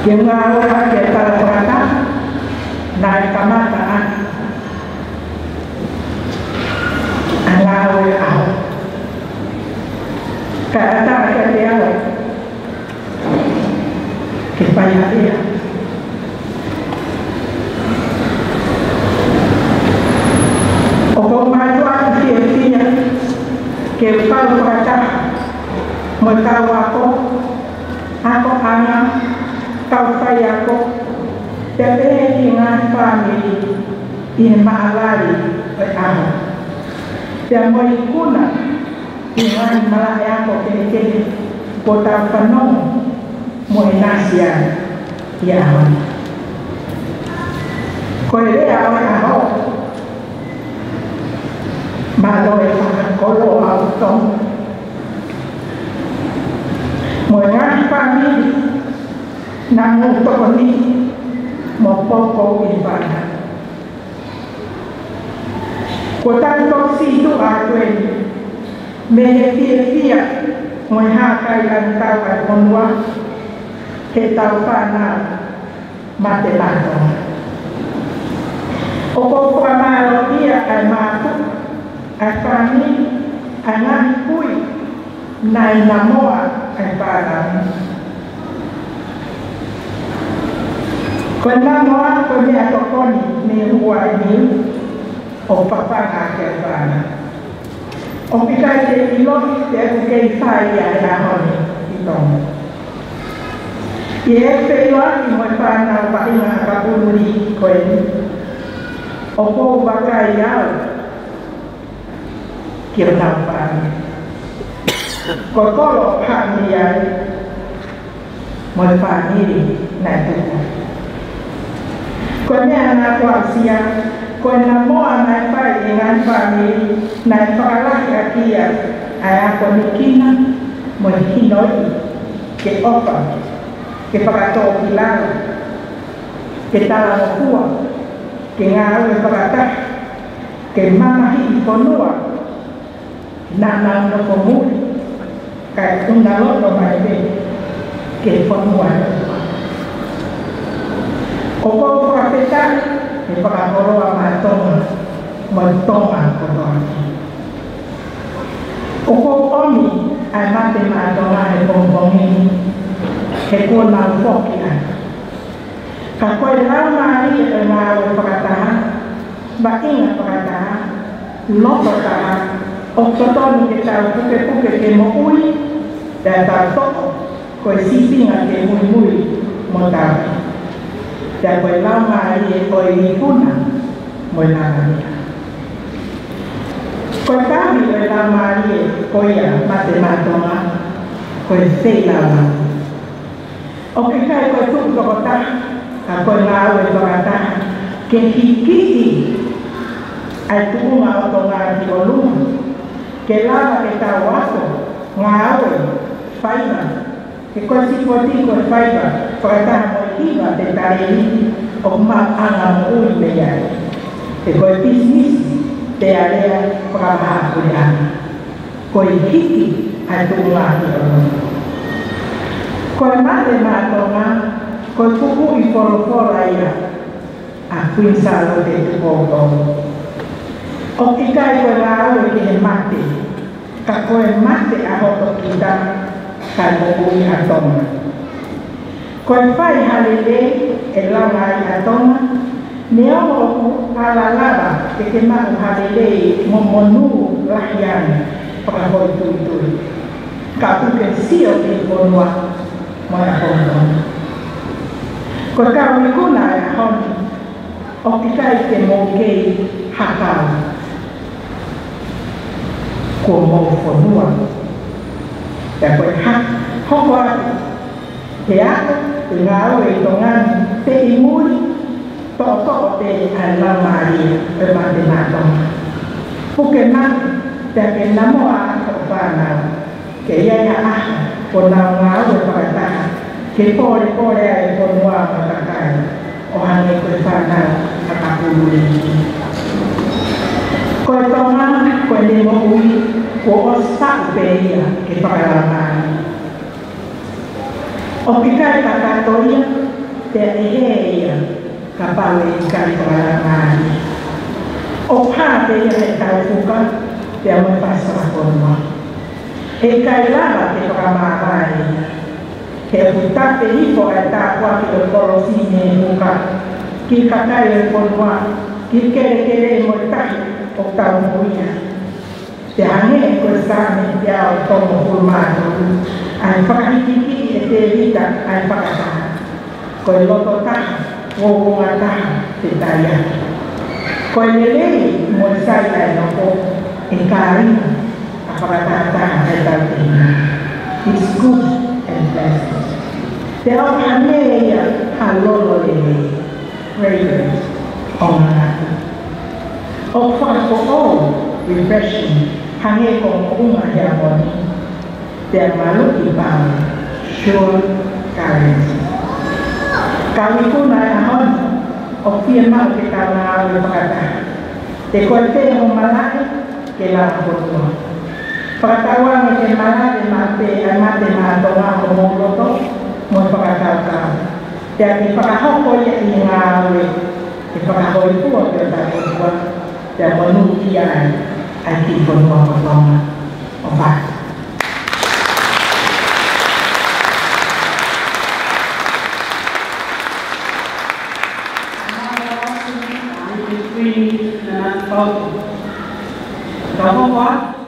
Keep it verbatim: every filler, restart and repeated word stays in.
Ke ngāue ʻaki e tala fakataha, naʻe kamata ʻaki ʻa e ngāue ʻaho. Kae ʻatā kiate au ke fai ha ʻea. ʻOku ou mātuʻaki fiefia ke u kau fakataha mo e kau ako, akoʻanga, kau faiako, pea pehē ki he ngaahi fāmili ʻi he maʻalali ʻo e ʻaho. Pea mo e ikuna ʻi he ngaahi malaʻe ako kehekehe kuo tau fanongo mo ʻinasi ai ʻi he ʻaho ni. Ko e lea ʻo e ʻaho, mālō e fakakoloa ʻo Tonga. Mo e ngaahi fāmili naʻa nau tokoni mo poupouʻi e fānau. Kuo tau toki sītuʻa atu eni mei he fiefia mo e hākailangitau ʻa e fonua heʻetau fānau mate maʻa Tonga. ʻOku ou fakamālōʻia ʻa e mātuʻa, ʻa e fāmili, ʻa e ngaahi kui naʻe namoa ʻa e fānau. Ko e namoa ko e meʻatokoni mei he huaʻi niu ʻo fafanga ʻaki ʻa e fānau. ʻOku ʻikai ke ʻiloʻi pe ʻoku kei fai ia he ʻaho ni ʻi Tonga. ʻI heʻeku feʻiloaki mo e fānau vaʻinga ʻakapulu liʻiki ko eni, ʻoku ou vakai au ki honau fāmili. Ko e kolo ʻoku haʻu mei ai mo e fāmili naʻe tuku. Ko e meʻa naʻa ku aʻusia, ko e namoa naʻe fai ʻe he ngaahi fāmili naʻe fakalahi ʻaki ia ʻa e akonekina mo e hinoʻi ke ʻofa, ke fakatōkilalo, ke talangofua, ke ngāue fakataha, ke mamahiʻi fonua naʻa nau nofo muli, kae ʻunaloto mai pē ki he fonua ʻe ua. ʻOku ou fakafetaʻi he fakakoloa maʻa Tonga mo Tonga kotoa pē. ʻOku ou ʻomi ʻa e mate maʻa Tonga he pongipongi ni, he kuo nau foki atu. Ka ko e laumālie ʻo e ngāue fakataha, vaʻinga fakataha, loto taha, ʻoku totonu ke tau pukepuke ke moʻui, pea tau toʻo ko e sīpinga ke muimui mo tau. Pea ko e laumālie ʻo e ikuna mo e lāngilangi. Ko e tauhi ʻo e laumālie ko ia mate maʻa Tonga, ko e feilaulau. ʻOku ʻikai ko e tuʻu tokotaha, ka ko e ngāue fakataha ke hikiʻi ʻa e tuʻunga ʻo Tonga ki ʻolunga, ke lava ke tau ako, ngāue, faiva, he ko e sipoti ko e faiva, fakataha mo e hiva pe talēniti ʻoku maʻuʻanga moʻui mei ai. He ko e pisinisi pe alea fakavahaʻapuleʻanga. Ko e hiki ʻa e tuʻunga ki ʻolunga. Ko e mate maʻa Tonga, ko e kupuʻi folofola ia ʻa Kuini Sālote Tupou Tolu. ʻOku ʻikai ko e ngāue ki he mate, ka ko e mate ʻa hoto kita, kae moʻui ʻa Tonga. Ko e fai ha lelei ʻe langa ai ʻa Tonga, neongo ʻoku ala lava ke ke maʻu ha lelei mo monū lahi ange fakafoʻituitui. Ka ʻoku ke sio ki he fonua mo e ʻapongipongi. Ko e kau ikuna ʻo e ʻaho ni, ʻoku ʻikai ke mou kei hakau. Ko homou fonua. Pea ko e hā, hoko atu ke ako, ke ngāue ʻi Tonga ni, pe ʻi muli, toʻotoʻo pē ʻa e laumālie ʻo e mate maʻa Tonga. Puke maʻu, pea ke namoa ʻa hoʻo fānau. Ke ʻi ai ha ʻaho, ʻo nau ngāue fakataha, ke polepole ai e fonua mo e kakai, ʻo hangē ko e fānau ʻakapulu liʻiki. Ko e Tonga, ko ʻene moʻui, kuo ʻosi taʻu pē ia ke fakalaumālie. ʻOku ʻikai kakato ia, Pea ʻe hē ia kapau ʻe ʻikai fakalanga ia. ʻOku hā pē ia he taufuka pea mo e fasi fakafonua. ʻE ʻikai lava ke fakamāvae ia. He ʻoku tafe hifo ʻa e tāpuaki ʻo e kolosi mei he fuka ki he kakai ʻo e fonua, ki he kelekele mo e tahi ʻoku tau moʻui ai. Pea hangē ko e Saame teau hongofulu mā tolu, ʻa e fakahikihiki ʻe Tēvita ʻa e fakataha, ko e loto taha, uouongataha, te tai atu. Ko e lelei mo e sai ʻa e nofo, ʻe kāinga ʻa e fakatahataha ʻa e tautehina. It's good and pleasant. Pea ʻoku hangē ia ha lolo lelei, fragrant, ʻo ngangatu. ʻOku fakafoʻou, refreshing, hangē ko e moʻunga Heamoni. Pea maluʻi pau, sure currency. Kau ikuna ʻo e ʻaho ni, ʻoku fiemaʻu ke tau ngāue fakataha. He ko e pē hoʻo malaʻe ke lava fonua. Fakatauange ke malaʻe maʻu pē ʻa e mate maʻa Tonga homou loto mo e fakakaukau. Pea ke fakahoko ia ʻi he ngāue ke fakahōifua ki hotau fonua, pea monūʻia ai ʻa e kiʻi fonua ko Tonga. ʻOfa atu. Tau hoko atu.